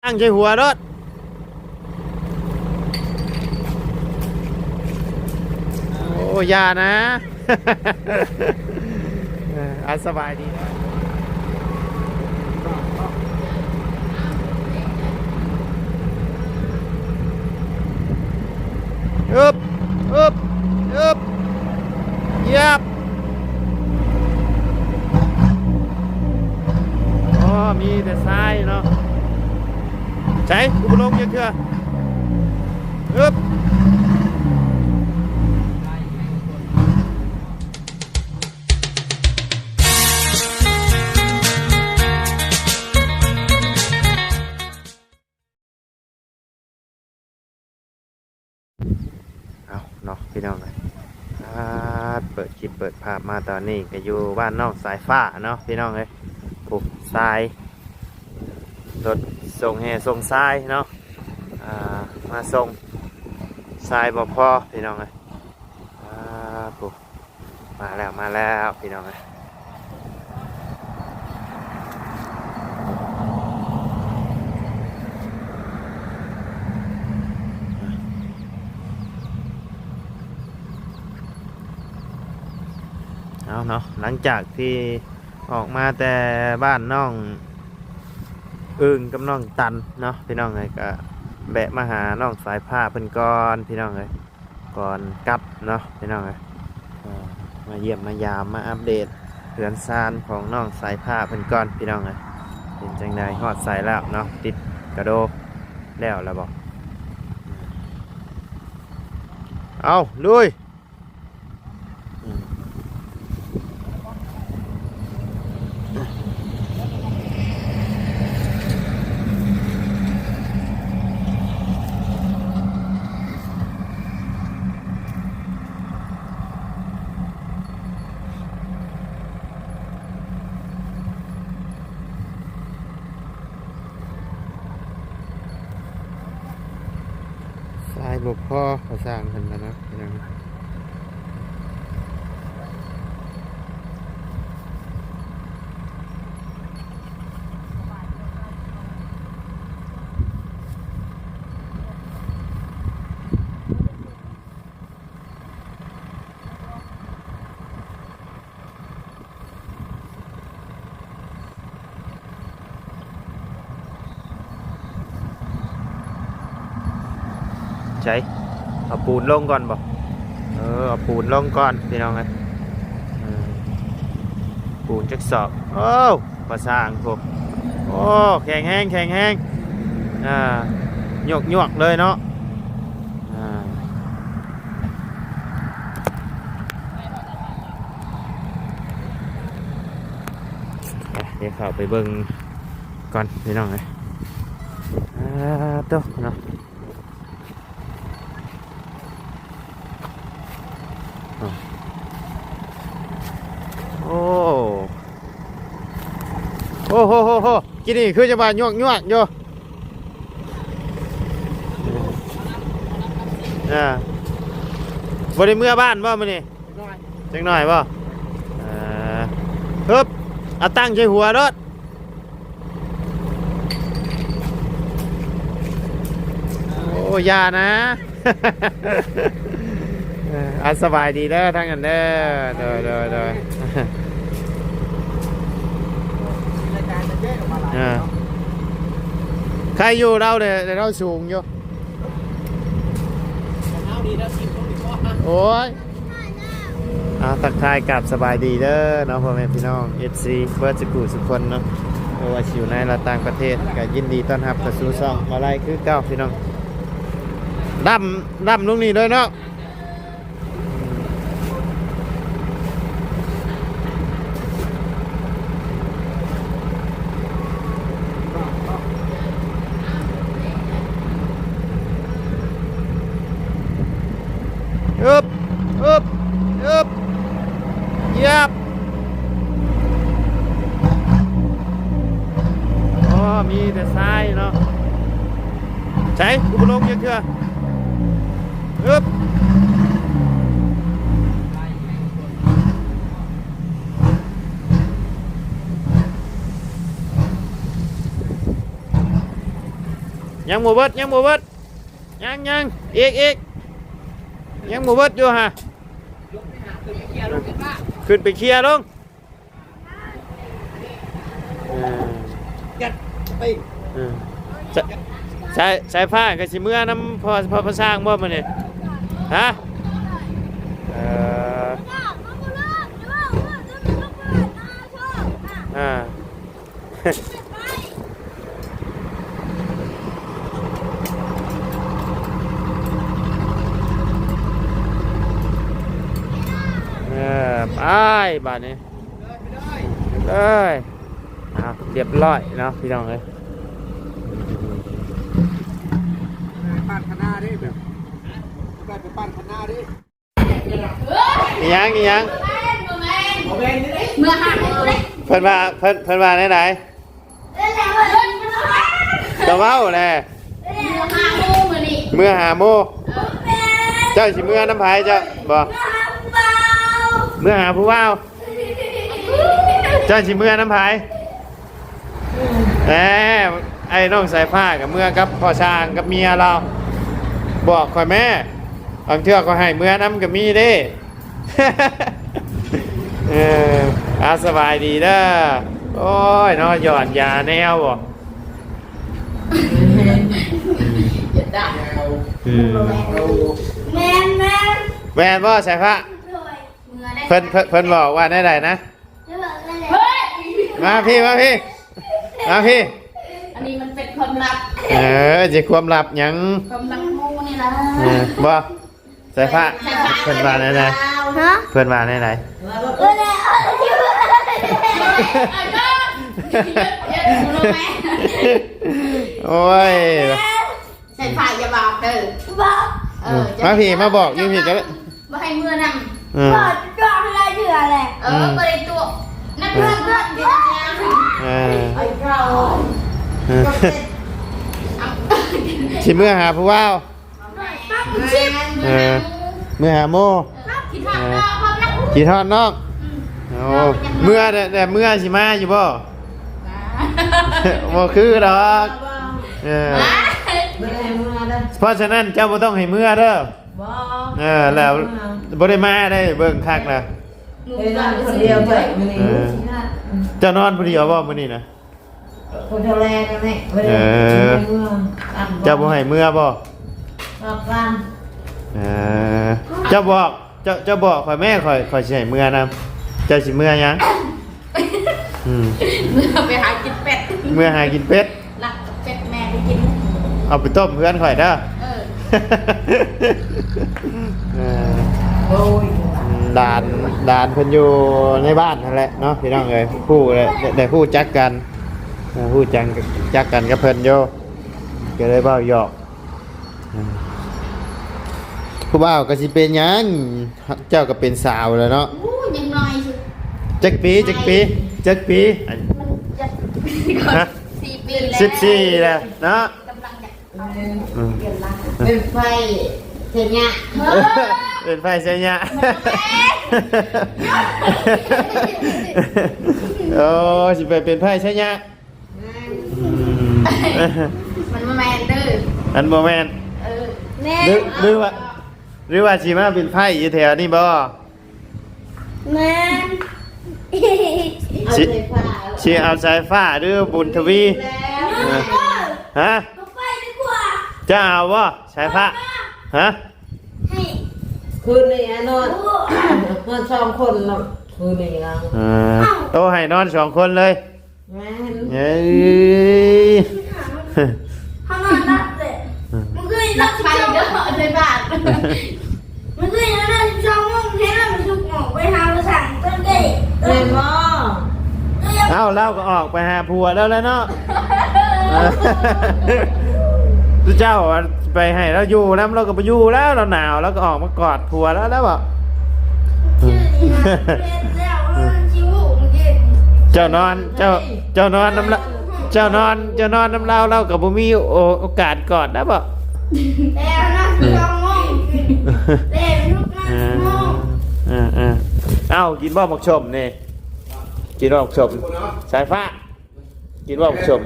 ຕັ້ງໃສ່ຫົວໂລດ. ໂອ້ ຢ່ານະ. ເອີ ອ່າ ສະບາຍດີ. ອຶບ ອຶບ ອຶບ ຢາບ. ອໍ ມີແຕ່ຊາຍເນາະ. ໃສ ກູບໍ່ລົງຈັກເທື່ອ. ອຶບ. ເອົາເນາະ ພີ່ນ້ອງເອີຍ ເປີດຄລິບເປີດພາບມາຕອນນີ້ ກໍຢູ່ບ້ານນ້ອງສາຍຟ້າເນາະ ພີ່ນ້ອງເອີຍ. ໂອ້ ຊາຍ ລົດສົ່ງແຮ່ສົ່ງຊາຍເນາະ ອ່າ ມາສົ່ງຊາຍບໍ່ພໍ ພີ່ນ້ອງເອີຍ. ອ່າ ໂອ້ ມາແລ້ວ ມາແລ້ວ ພີ່ນ້ອງເອີຍ. ເອົາເນາະ ຫຼັງຈາກທີ່ອອກມາແຕ່ບ້ານນ້ອງອຶ່ງກັບນ້ອງຕັນເນາະ ພີ່ນ້ອງເອີຍ ກໍແວະມາຫານ້ອງສາຍຟ້າເພິ່ນກ່ອນ ພີ່ນ້ອງເອີຍ. ກ່ອນກັບເນາະ ພີ່ນ້ອງເອີຍ ເອີ ມາຢ້ຽມມາຢາມ ມາອັບເດດເຮືອນຊານຂອງນ້ອງສາຍຟ້າເພິ່ນກ່ອນ ພີ່ນ້ອງເອີຍ. ເປັນຈັ່ງໃດ ຮອດໃສແລ້ວເນາະ ຕິດກະໂດແລ້ວລະບໍ? ເອົາ ລຸຍ. ຊາຍບໍ່ພໍ ກໍຊ່າງເພິ່ນລະເນາະ ພີ່ນ້ອງ. ໃສ ເອົາປູນລົງກ່ອນບໍ? ເອີ ເອົາປູນລົງກ່ອນ ພີ່ນ້ອງເອີຍ. ເອີ ປູນຈັກສອບ. ໂອ້ ປະສາງພຸ້ນ. ໂອ້ ແຂງແຮງ ແຂງແຮງ. ອ່າ ຍວກໆເລີຍເນາະ. ອ່າ ໄປ ດຽວເຂົ້າໄປເບິ່ງກ່ອນ ພີ່ນ້ອງເອີຍ. ອ່າ ໂຕເນາະ. ໂອ້ ໂອ້ໂຫ ໂຫ ໂຫ ກິນນີ້ຄືຈະວ່າຍວກໆຢູ່. ອ່າ ບໍ່ໄດ້ເມືອບ້ານບໍ່ມື້ນີ້? ຈັກໜ້ອຍ ຈັກໜ້ອຍບໍ່? ເອີ ຮຶບ ເອົາຕັ້ງໃສ່ຫົວໂລດ. ໂອ້ ຢ່ານະ. ເອີ ອ່າ ສະບາຍດີເດີ ທາງນັ້ນເດີ. ໂດຍ ໂດຍ ໂດຍ. ເອີ ໃຄຢູ່ ລາວເດ ລາວສູງຢູ່. ໂອ້ຍ ອ່າ ທັກທາຍກັບສະບາຍດີເດີເນາະ ພໍ່ແມ່ພີ່ນ້ອງ ເອັຟຊີ ເບິດສຸຂູສຸຄົນເນາະ ບໍ່ວ່າຊິຢູ່ໃນ ແລະ ຕ່າງປະເທດ ກໍຍິນດີຕ້ອນຮັບເຂົ້າສູ່ຊ່ອງມາໄລຄືເກົ່າ ພີ່ນ້ອງ. ດຳ ດຳລົງນີ້ເລີຍເນາະ. ອຶບ ອຶບ ອຶບ ຢາບ. ອໍ ມີແຕ່ຊາຍເນາະ. ໃສ ກູບໍ່ລົງຈັກເທື່ອ. ອຶບ. ອ ຍັງບໍ່ເບິດ ຍັງບໍ່ເບິດ ຍັງ ຍັງ ອີກ ອີກ ຍັງບໍ່ເບິດຢູ່ຫະ ຂຶ້ນໄປເຄຍລົງ ເອີ ຈັດໄປ ເອີ ສາຍ ສາຍຟ້າກໍຊິເມືອນຳພໍ່ ພໍ່ ພໍ່ຊ່າງບໍ່ມື້ນີ້ ຮະ ເອີ ອ່າ ເອີ ໄປບາດນີ້ ເລີຍ ເອົາ ຮຽບຮ້ອຍເນາະ ພີ່ນ້ອງເອີຍ ປາດຄະນາເດ້ ແບບ ໄປ ໄປປາດຄະນາເດ້. ອີຫຍັງ ອີຫຍັງ ເມື່ອຫາໂມງເດ້ ເພິ່ນວ່າ ເພິ່ນ ເພິ່ນວ່າແນວໃດ ກໍເວົ້າແຫຼະ ເມື່ອຫາໂມງມື້ນີ້ ເມື່ອຫາໂມງ ເອີ ເຈົ້າຊິເມືອນຳໃຜເຈົ້າ ບໍ່ ເມືອຫາຜູ້ບ່າວ ເມືອຫາຜູ້ບ່າວ ເຈົ້າຊິເມືອນຳໃຜ? ແນ່ ໄອ້ນ້ອງສາຍຟ້າກໍເມືອກັບພໍ່ຊ່າງກັບເມຍລາວ ບອກຂ້ອຍແມ້ ບາງເທື່ອຂ້ອຍໃຫ້ເມືອນຳກໍມີເດ້ ເອີ ອາ ສະບາຍດີເດີ ໂອ້ຍເນາະ ຫຍອດຢາແນວບໍ່ ອືມ ແມ່ນ ແມ່ນ ແມ່ນບໍ່ສາຍຟ້າ? ໂດຍ ເພິ່ນ ເພິ່ນ ເພິ່ນບອກວ່າແນວໃດນະ? ມາພີ້ ມາພີ້ ມາພີ້ ອັນນີ້ມັນເປັນຄວາມລັບ ເອີ ຊິຄວາມລັບຫຍັງ ຄວາມລັບໝູ່ນີ້ລະ ເອີ ບໍ່ ສາຍຟ້າ ສາຍຟ້າ ເພິ່ນວ່າແນວໃດ ຮະ ເພິ່ນວ່າແນວໃດ ໂອ້ຍ ສາຍຟ້າຢ່າບອກເດີ ບໍ່ ເອີ ມາພີ້ ມາບອກຢູ່ພີ້ກໍໄດ້ ບໍ່ໃຫ້ເມືອນຳ ເອີ ບໍ່ຕົວະຫຼາຍເທື່ອແຫຼະ ເອີ ອືມ ບໍ່ໄດ້ຕົວະ ນັກເພື່ອນເພື່ອນ ເອີ ເອີ ຊິເມືອຫາຜູ້ບ່າວ ເອີ ເມືອຫາໂມ ເອີ ຄິດຮອດນ້ອງ ເອີ ຄິດຮອດນ້ອງ ອືມ ໂອ້ ເມືອແດ່ ແດ່ເມືອຊິມາຢູ່ບໍ່? ບໍ່ຄືດອກ ເອີ ບໍ່ໄດ້ໃຫ້ເມືອເດີ ເພາະສະນັ້ນເຈົ້າບໍ່ຕ້ອງໃຫ້ເມືອເດີ ບໍ່ ເອີ ແລ້ວບໍ່ໄດ້ມາໄດ້ເບິ່ງຄັກລະ ເອີ ນອນຄົນດຽວໄປມື້ນີ້ ເອີ ເຈົ້ານອນຜູ້ດຽວບໍ່ມື້ນີ້ນະ? ຄົນເທົ່າແລນັ້ນແຫຼະ ບໍ່ໄດ້ ເອີ ໃຫ້ເມືອ ເຈົ້າບໍ່ໃຫ້ເມືອບໍ່? ບອກກັນ ເອີ ເຈົ້າບອກ ເຈົ້າ ເຈົ້າບອກຂ້ອຍແມ້ ຂ້ອຍ ຂ້ອຍຊິໃຫ້ເມືອນຳ ເຈົ້າຊິເມືອຫຍັງ? ອືມ ເມືອໄປຫາກິນເປັດ ເມືອຫາກິນເປັດ ລັກເປັດແມ່ໄປກິນ ເອົາໄປຕົ້ມເຮືອນຂ້ອຍເດີ ເອີ ເອີ ໂອ້ຍ ຫຼານ ຫຼານເພິ່ນຢູ່ໃນບ້ານຫັ້ນແຫຼະເນາະ ພີ່ນ້ອງເອີຍ ຮູ້ແຫຼະ ໄດ້ ໄດ້ຮູ້ຈັກກັນ ເອີ ຮູ້ຈັກ ຈັກກັນກັບເພິ່ນຢູ່ ກໍເລີຍເວົ້າຫຍອກ ເອີ ຜູ້ບ່າວກໍຊິເປັນຫຍັງ ເຈົ້າກໍເປັນສາວແລ້ວເນາະ ໂອ້ ຍັງນ້ອຍສຸດ ຈັກປີ ຈັກປີ ຈັກປີ ມັນຈະ ຮະ ສີ່ປີແລ້ວ ສິບສີ່ແລ້ວເນາະ ກຳລັງຈະ ອືມ ເປັນໄຟໄຊຍະ ເອີ ເປັນໄຟໄຊຍະ ໂອ້ ຊິໄປເປັນໄຟໄຊຍະ ອືມ ມັນບໍ່ແມ່ນເດີ ມັນບໍ່ແມ່ນ ເອີ ແມ່ນ ຫຼື ຫຼືວ່າ ຫຼືວ່າຊິມາເປັນໄຟຢູ່ແຖວນີ້ບໍ່? ແມ່ນ ຊິ ຊິເອົາສາຍຟ້າ ຫຼື ບຸນທະວີ ແລ້ວ ເອີ ຮະ ເຈົ້າເອົາບໍ່ສາຍຟ້າ? ຮະ ຄືນນີ້ນອນ ນອນສອງຄົນເນາະ ຄືນນີ້ນະ ເອີ ໂອ້ ໃຫ້ນອນສອງຄົນເລີຍ ແມ່ນ ເອີຍ ເຮົານອນຫຼັບເລີຍ ອືມ ມື້ຄືນນີ້ນອນສິບສອງໂມງ ເດີ ເດີບາດ ມື້ຄືນນີ້ນອນສິບສອງໂມງ ເຫັນວ່າມັນສຸກອອກໄປຫາຜູ້ຊ່າງຕົ້ນເດ້ ແມ່ນບໍ່? ເອີ ເອົ້າ ລາວກໍອອກໄປຫາຜົວລາວແລ້ວເນາະ ເຈົ້າໄປໃຫ້ລາວຢູ່ນຳ ລາວກໍບໍ່ຢູ່ແລ້ວ ລາວໜາວ ລາວກໍອອກມາກອດຜົວລາວແລ້ວບໍ? ເຈົ້ານອນ ເຈົ້າ ເຈົ້ານອນນຳລາ ເຈົ້ານອນ ເຈົ້ານອນນຳລາວ ລາວກໍບໍ່ມີໂອ ໂອກາດກອດນະບໍ? ແຕ່ນອນສອງໂມງ ແຕ່ລຸກມາ ເອີ ສອງໂມງ ເອີ ເອີ ເອົ້າ ກິນບໍ່ໝາກສົ້ມນີ້? ກິນບໍ່ໝາກສົ້ມ? ສາຍຟ້າ ກິນບໍ່ໝາກສົ້ມ?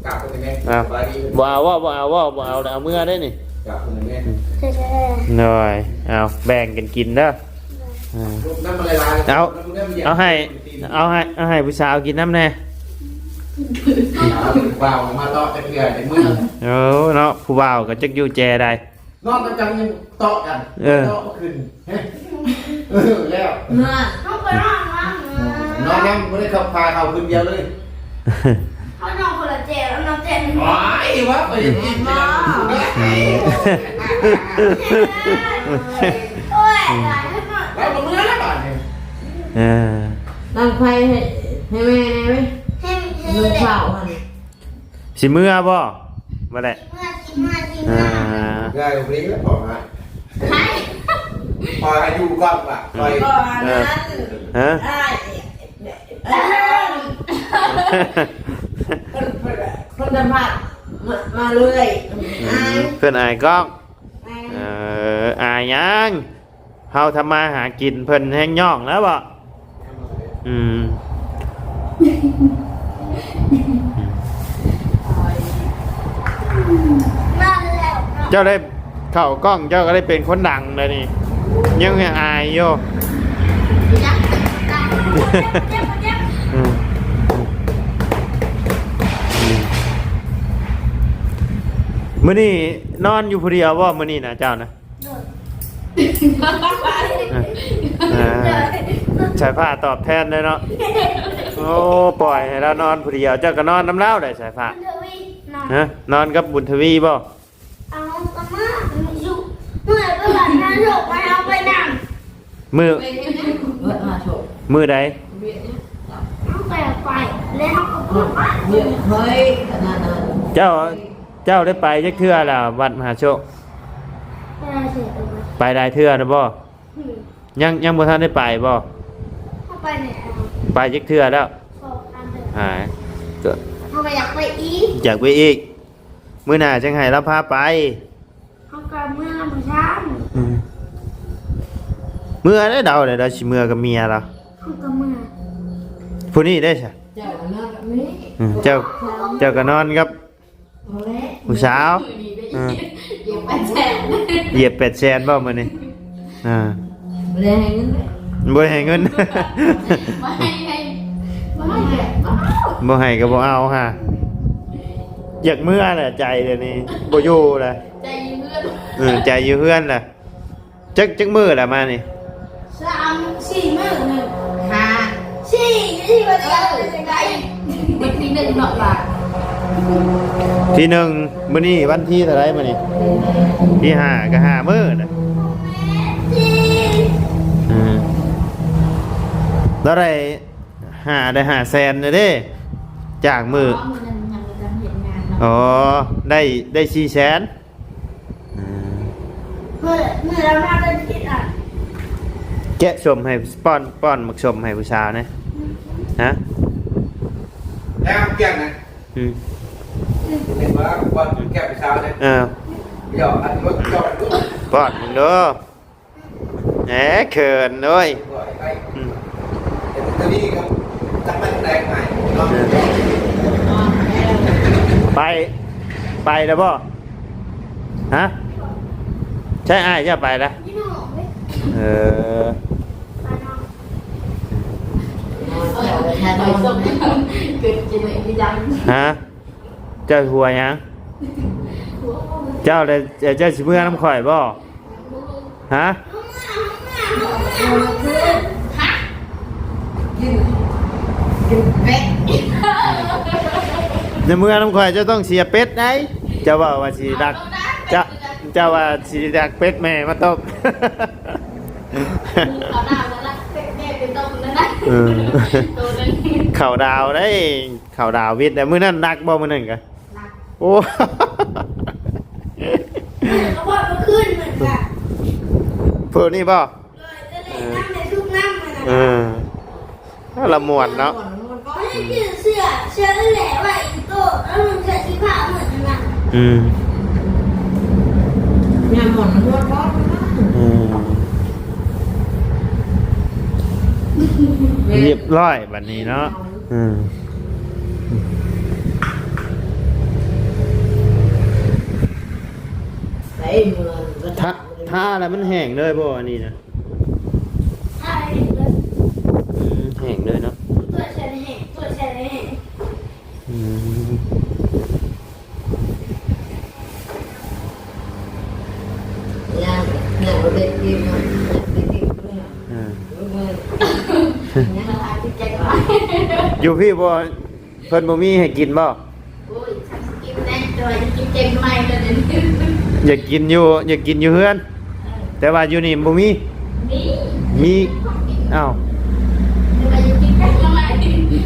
ກັບໄປແມ່ ເອົາ ສະບາຍດີ ບໍ່ເອົາເວົ້າ ບໍ່ເອົາເວົ້າ ບໍ່ເອົາ ເອົາເມືອໄດ້ນີ້ ກັບໄປແມ່ ໂດຍ ເອົາແບ່ງກັນກິນເດີ ເອີ ນ້ຳມັນຫຼາຍໆ ເອົາ ເອົາໃຫ້ ເອົາໃຫ້ ເອົາໃຫ້ຜູ້ສາວກິນນຳແດ່ ຜູ້ບ່າວມາເລາະຈັກເທື່ອໃນມື້ ເອີ ເນາະ ຜູ້ບ່າວກໍຈັກຢູ່ແຈໃດ ນອນນຳກັນຍັງເຕາະກັນ ເອີ ເຕາະບໍ່ຂຶ້ນ ເອີ ແລ້ວ ນອນ ເຮົາໄປນອນນຳ ນອນນຳ ບໍ່ໄດ້ເຂົ້າ ພາເຂົ້າຄືນດຽວເລີຍ ເຮົານອນຄົນລະແຈ ລາວນອນແຈໜຶ່ງ ໂອ້ຍ ວ່າໄປເຮັດ ແມ່ນບໍ່? ໂອ້ຍ ຫຼາຍເດີ ລາວບໍ່ເມືອແລ້ວບາດນີ້ ເອີ ດັງໄຟໃຫ້ ໃຫ້ແມ່ແດ່ເວີຍ ໃຫ້ ໃຫ້ແມ່ ເຂົ້າຫັ້ນ ຊິເມືອບໍ່? ບໍ່ແຫຼະ ຊິເມືອ ຊິເມືອ ຊິເມືອ ອ່າ ໄດ້ບໍ່ດີແລ້ວພໍ່ນະ ໃຜ ພໍ່ໃຫ້ຢູ່ກ່ອນວ່າ ຂ້ອຍ ບໍ່ ອັນນັ້ນ ຮະ ອ້າຍ ເອີ ເພິ່ນ ເພິ່ນ ເພິ່ນສຳພາດມາ ມາເລື້ອຍ ອືມ ອາຍ ເພິ່ນອາຍກ້ອງ ແມ່ນ ເອີ ອາຍຫຍັງ? ເຮົາທຳມາຫາກິນ ເພິ່ນແຮ່ງຍ້ອງແລ້ວບໍ? ອືມ ເຈົ້າໄດ້ເຂົ້າກ້ອງ ເຈົ້າກໍໄດ້ເປັນຄົນດັງແລ້ວນີ້ ຍັງອາຍຢູ່ ອືມ ມື້ນີ້ນອນຢູ່ຜູ້ດຽວບໍ ມື້ນີ້ນະ ເຈົ້ານະ? ໂດຍ ອ່າ ສາຍຟ້າຕອບແທນເລີຍເນາະ ໂອ້ ປ່ອຍໃຫ້ລາວນອນຜູ້ດຽວ ເຈົ້າກໍນອນນຳລາວໄດ໋ ສາຍຟ້າ ບຸນທະວີນອນ ຮະ ນອນກັບບຸນທະວີບໍ? ເອົາ ກໍມາຢູ່ ເມື່ອຍໄປບ້ານນາໂຊກ ໄປເອົາໄປນຳ ມື້ ມື້ໃດ? ເຮົາໄປ ໄປ ແລ້ວເຮົາກໍ ເຮີ້ຍ ເຈົ້າ ເຈົ້າໄດ້ໄປຈັກເທື່ອແລ້ວ ວັດມະຫາໂຊກ? ໄປຫຼາຍເທື່ອແລ້ວບໍ່? ອືມ ຍັງ ຍັງບໍ່ທັນໄດ້ໄປບໍ່? ເຮົາໄປແລ້ວ ໄປຈັກເທື່ອແລ້ວ? ສອງສາມເທື່ອ ອ່າ ກໍ ເຮົາກໍຢາກໄປອີກ ຢາກໄປອີກ ມື້ໜ້າຈັ່ງໃຫ້ລາວພາໄປ ເຮົາກໍເມືອມື້ເຊົ້າ ອືມ ເມືອໄດ້ ລາວໄດ້ ລາວຊິເມືອກັບເມຍລາວ ເຮົາກໍເມືອ ຜູ້ນີ້ໄດ້ຊະ? ເຈົ້າກໍນອນກັບເມຍ ອືມ ເຈົ້າ ເຈົ້າກໍນອນກັບ ຜູ້ສາວ ເອີ ຢຽບແປດແສນ ຢຽບແປດແສນບໍ່ມື້ນີ້? ອ່າ ບໍ່ໄດ້ໃຫ້ເງິນເລີຍ ບໍ່ໄດ້ໃຫ້ເງິນ ບໍ່ໃຫ້ ໃຫ້ ບໍ່ໃຫ້ ບໍ່ໃຫ້ກໍບໍ່ເອົາຫາ ຢາກເມືອແຫຼະ ໃຈດຽວນີ້ບໍ່ຢູ່ແຫຼະ ໃຈຢູ່ເຮືອນ ເອີ ໃຈຢູ່ເຮືອນແຫຼະ. ຈັກ ຈັກມື້ລະມານີ້? ສາມສີ່ມື້ ໜຶ່ງ ຫ້າ ສີ່ ສີ່ ວັນທີໜຶ່ງເນາະ ທີໜຶ່ງ ມື້ນີ້ວັນທີເທົ່າໃດມື້ນີ້? ທີຫ້າ ກໍຫ້າມື້ນະ ອືມ ລາວໄດ້ຫ້າ ໄດ້ຫ້າແສນເດ້ ຈາກມື້ ອໍ ໄດ້ ໄດ້ສີ່ແສນ. ອ່າ ມື້ ມື້ລະມາເດີນກິນອ່ະ ແກະສົ້ມໃຫ້ ປ້ອນ ປ້ອນໝາກສົ້ມໃຫ້ຜູ້ສາວແດ່ ຮະ ແລ້ວກຽງນະ ອືມ ເຫັນວ່າປ້ອນແກະຜູ້ສາວແດ່ ເອີ ຢອກອັນລົດຈອດ ປ້ອນເບິ່ງດູ. ແໝ ເຂີນເອີຍ ອືມ ໄປ ໄປແລ້ວບໍ່? ຮະ ໃຊ່ອ້າຍເຈົ້າໄປລະ ເອີ ຮະ ເຈົ້າຫົວຫຍັງ? ເຈົ້າລະ ເຈົ້າຊິເມືອນຳຂ້ອຍບໍ່? ຮະ ກິນ ກິນເປັດ ໃນເມືອນຳຂ້ອຍເຈົ້າຕ້ອງເສຍເປັດໄດ໋ ເຈົ້າເວົ້າວ່າຊິລັກ ເຈົ້າ ເຈົ້າວ່າຊິລັກເປັດແມ່ມາຕົ້ມ ເອີ ເຂົ້າດາວໄດ໋ ເຂົ້າດາວວິດ ແຕ່ມື້ນັ້ນລັກບໍ່ ມື້ນັ້ນກະ ໂອ້ ເພິ່ນນີ້ບໍ່? ເອີ ລະມ່ວນເນາະ ອືມ ຮຽບຮ້ອຍບັດນີ້ເນາະ ອືມ. ໄອ້ເມືອງກໍ ທາ ທາແລ້ວມັນແຫ້ງເລີຍບໍ່ ອັນນີ້ນະ? ທາແຫ້ງເລີຍ ອືມ ແຫ້ງເລີຍເນາະ ຕົວະໃສ່ແຫ້ງ ຕົວະໃສ່ແຫ້ງ ອືມ ຍ່າງ ຍ່າງບໍ່ໄດ້ກິນເນາະ ຍ່າງໄດ້ກິນເນາະ ອ່າ ຢູ່ພີ້ບໍ່ ເພິ່ນບໍ່ມີໃຫ້ກິນບໍ່? ໂອ້ຍ ສັກກິນແດ່ ແຕ່ວ່າຢາກກິນແກງໜໍ່ໄມ້ຕອນນີ້ ຢາກກິນຢູ່ ຢາກກິນຢູ່ເຮືອນ ເອີ ແຕ່ວ່າຢູ່ນີ້ບໍ່ມີ ມີ ມີ ເອົ້າ ແຕ່ວ່າຢາກກິນແກງໜໍ່ໄມ້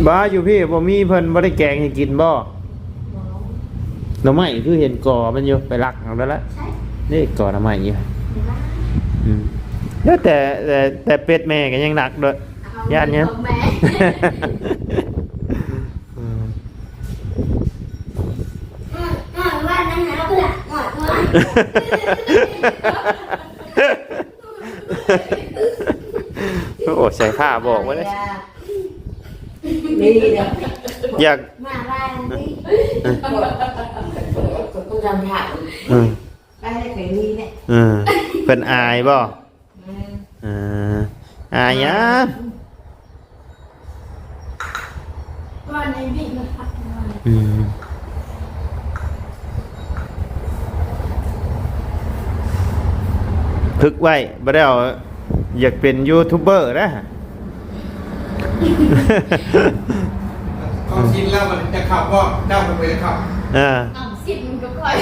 ບໍ່ ຢູ່ພີ້ບໍ່ມີ ເພິ່ນບໍ່ໄດ້ແກງໃຫ້ກິນບໍ່? ບໍ່ ໜໍ່ໄມ້ຄືເຫັນກໍມັນຢູ່ ໄປລັກເອົາແລ້ວລະ ໃຊ່ ນີ້ກໍໜໍ່ໄມ້ຢູ່ ອືມ ແຕ່ ແຕ່ ແຕ່ເປັດແມ່ກໍຍັງລັກດ້ວຍ ເອົາ ຢ້ານຫຍັງ ຂອງແມ່ ອືມ ໂອ້ ໃສ່ຜ້າບອກໄວ້ເລີຍ ດີເດີ ຢາກ ມາໄດ້ນີ້ ເອີ ເພິ່ນຈຳຖາມ ອືມ ໄປໄດ້ໄປນີ້ແຫຼະ ເອີ ເພິ່ນອາຍບໍ່? ອືມ ເອີ ອາຍຫຍັງ ວ່າໃນບິດນະ ອືມ ຝຶກໄວ້ ບໍ່ໄດ້ເອົາ ຢາກເປັນຢູທູບເບີນະ ເຂົ້າຊິນແລ້ວມັນຈະຂັບບໍ່? ເຈົ້າເປັນຄົນຂັບ ເອີ ເອົາ ຊິນມັນກໍຄ່ອຍ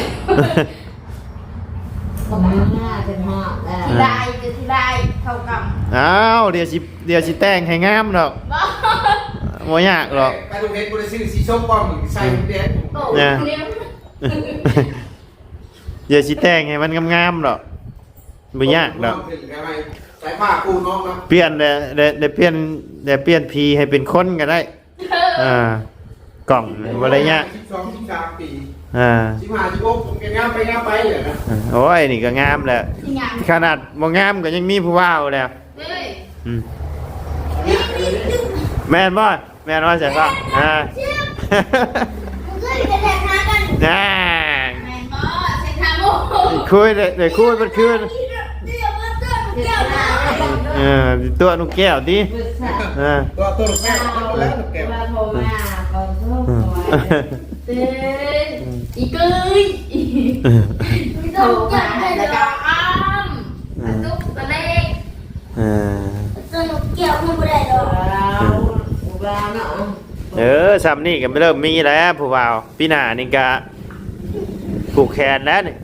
ມາ ເປັນຮອດແລ້ວ ທີ່ລາຍ ທີ່ລາຍເຂົ້າກຳ ອ້າວ ດຽວຊິ ດຽວຊິແຕ່ງໃຫ້ງາມດອກ ບໍ່ ບໍ່ຍາກດອກ ໄປໂຮງຮຽນບໍ່ໄດ້ຊື້ສີສົ້ມປ້ອມໃສ່ແດງ ໂອ້ ແນວ ດຽວຊິແຕ່ງໃຫ້ມັນງາມໆດອກ ບໍ່ຍາກດອກ ໃສ່ຜ້າປູນອກນະ ປ່ຽນແດ່ ແດ່ ແດ່ປ່ຽນ ແດ່ປ່ຽນຜີໃຫ້ເປັນຄົນກໍໄດ້ ອ່າ ກ້ອງບໍ່ໄດ້ຍາກ ສິບສອງ ສິບສາມປີ ອ່າ ສິບຫ້າ ສິບຫົກ ກໍງາມໄປງາມໄປແຫຼະນະ ໂອ້ຍ ນີ້ກໍງາມແຫຼະ ງາມ ຂະໜາດບໍ່ງາມກໍຍັງມີຜູ້ວ່າວແລ້ວ ເອີຍ ອືມ ແມ່ນບໍ່? ແມ່ນວ່າຊັ້ນບໍ່? ອ່າ ນາງ ແມ່ນບໍ່? ເຊັນທາໂມ ຄຸຍໄດ້ ໄດ້ຄຸຍເບິດຄືນ ເອີ ຕົວະນົກແກ້ວຕິ ເອີ ຕົວະ ຕົວະນົກແກ້ວ ຕົວະແລ້ວນົກແກ້ວ ຕື່ນ ອີກຶ້ຍ ໂທມາແລ້ວກໍອ້ຳ ອາ ອືມ ອາ ຕຸກ ອາ ເລັກ ເອີ ຕົວະນົກແກ້ວມັນບໍ່ໄດ້ດອກ ອືມ ເອີ ຊ່ຳນີ້ກໍເລີ່ມມີແລ້ວຜູ້ບ່າວ ປີໜ້ານີ້ກະຜູກແຂນແລ້ວນີ້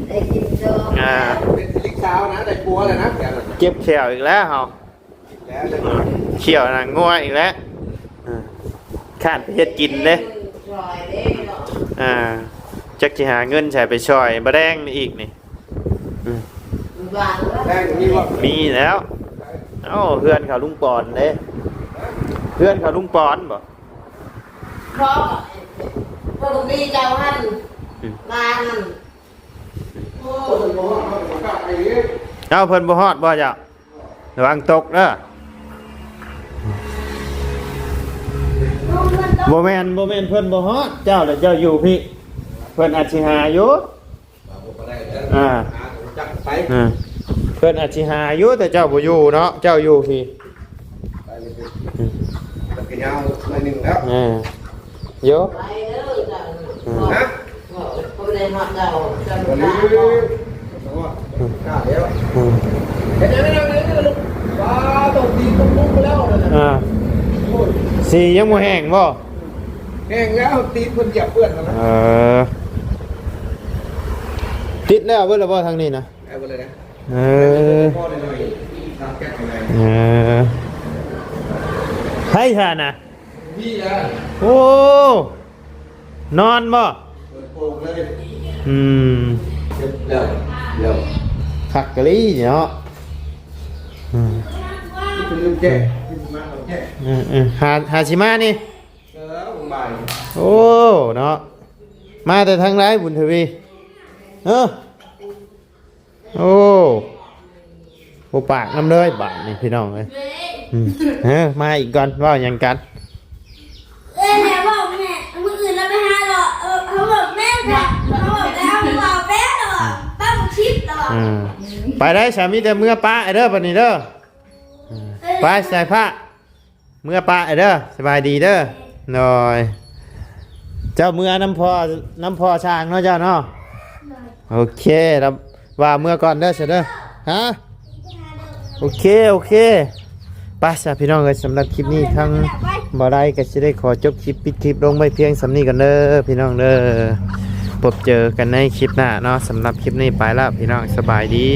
ໄດ້ກິນດອກ ອ່າ ເປັນສະລິກສາວນະ ໄດ້ຜົວແລ້ວນະ ເຈັບແຂ້ວອີກແລ້ວເຮົາ ແລ້ວເລີຍ ອ່າ ຂ້ຽວນາງົວອີກແລ້ວ ອ່າ ຄ້ານໄປເຮັດກິນເດ້ ຊ່ອຍເດ້ເນາະ ອ່າ ຈັກຊິຫາເງິນໃສໄປຊ່ອຍບໍ່ແດງນີ້ອີກນີ້ ອືມ ແດງມີບໍ່? ມີແລ້ວ ເອົ້າ ເຮືອນເຂົາລຸງປອນເດ້ ເຮືອນເຂົາລຸງປອນບໍ່? ບໍ່ ເພິ່ນມີເຈົ້າຫັ້ນ ອືມ ມາຫັ້ນ ໂອ້ ເຈົ້າ ເພິ່ນບໍ່ຮອດບໍ່ເຈົ້າ? ລະວັງຕົກເດີ ບໍ່ແມ່ນ ບໍ່ແມ່ນເພິ່ນບໍ່ຮອດ ເຈົ້າລະເຈົ້າຢູ່ພີ້ ເພິ່ນອາດຊິຫາຢູ່ ອ່າ ອ່າ ເພິ່ນອາດຊິຫາຢູ່ ແຕ່ເຈົ້າບໍ່ຢູ່ເນາະ ເຈົ້າຢູ່ພີ້ ມັນກໍຍາວໜ້ອຍໜຶ່ງແລ້ວ ເອີ ໂຍ ໄປເດີເຈົ້າ ອືມ ຮະ ບໍ່ໄດ້ຮອດເຈົ້າ ເຈົ້າບໍ່ໄດ້ ຮອດ ອືມ ເຮັດຫຍັງ ເຮັດຫຍັງ ເຮັດຫຍັງ ປາ ຕ້ອງຕີນຕຸກໆໄປແລ້ວນັ້ນນະ ອ່າ ໂອ້ຍ ສີຍັງບໍ່ແຫ້ງບໍ່? ແຫ້ງແລ້ວ ຕີນເພິ່ນຢຽບເປື້ອນຫັ້ນນະ ເອີ ຕິດແລ້ວເບິດແລ້ວບໍ່ທາງນີ້ນະ? ເອົາໄປເລີຍນະ ເອີ ເອີ ໃຜຊະນະ? ໂອ້ ນອນບໍ່? ເປີດໂປ່ງເລີຍ ອືມ ເກັບແລ້ວ ແລ້ວ ຄັກກະລີເນາະ ອືມ ເປັນເລື່ອງແກ້ ເອີ ເອີ ຫາ ຫາຊິມານີ້ ເອີ ບ່າຍ ໂອ້ ເນາະ ມາແຕ່ທາງໃດ ບຸນທະວີ? ເອີ ໂອ້ ບໍ່ປາກນຳເລີຍບາດນີ້ພີ່ນ້ອງເອີຍ ອືມ ເອີ ມາອີກກ່ອນ ເວົ້າຫຍັງກັນ? ເອີ ແມ່ບອກແມ່ ມື້ອື່ນລາວໄປຫາເລາະ ເອີ ເຮົາບອກແມ່ ເຮົາບອກແລ້ວ ເຮົາເວົ້າແປດເນາະ ອືມ ໄປໄດ້ສາມີ ແຕ່ເມືອປະເດີ ບັດນີ້ເດີ. ໄປ ສາຍຟ້າ ເມືອປະເດີ. ສະບາຍດີເດີ. ໂດຍ ເຈົ້າເມືອນຳພໍ່ ນຳພໍ່ຊ່າງເນາະ ເຈົ້າເນາະ. ໂອເຄ ລະວ່າເມືອກ່ອນເດີ ຊະເດີ. ຮະ ໂອເຄ ໂອເຄ ໄປຊະພີ່ນ້ອງເອີຍ. ສຳລັບຄລິບນີ້ ທາງບໍ່ໄດ້ກໍຊິໄດ້ຂໍຈົບຄລິບ ປິດຄລິບລົງໄວ້ພຽງສ່ຳນີ້ກ່ອນເດີພີ່ນ້ອງເດີ. ພົບເຈີກັນໃນຄລິບໜ້າເນາະ. ສຳລັບຄລິບນີ້ໄປແລ້ວພີ່ນ້ອງ ສະບາຍດີ.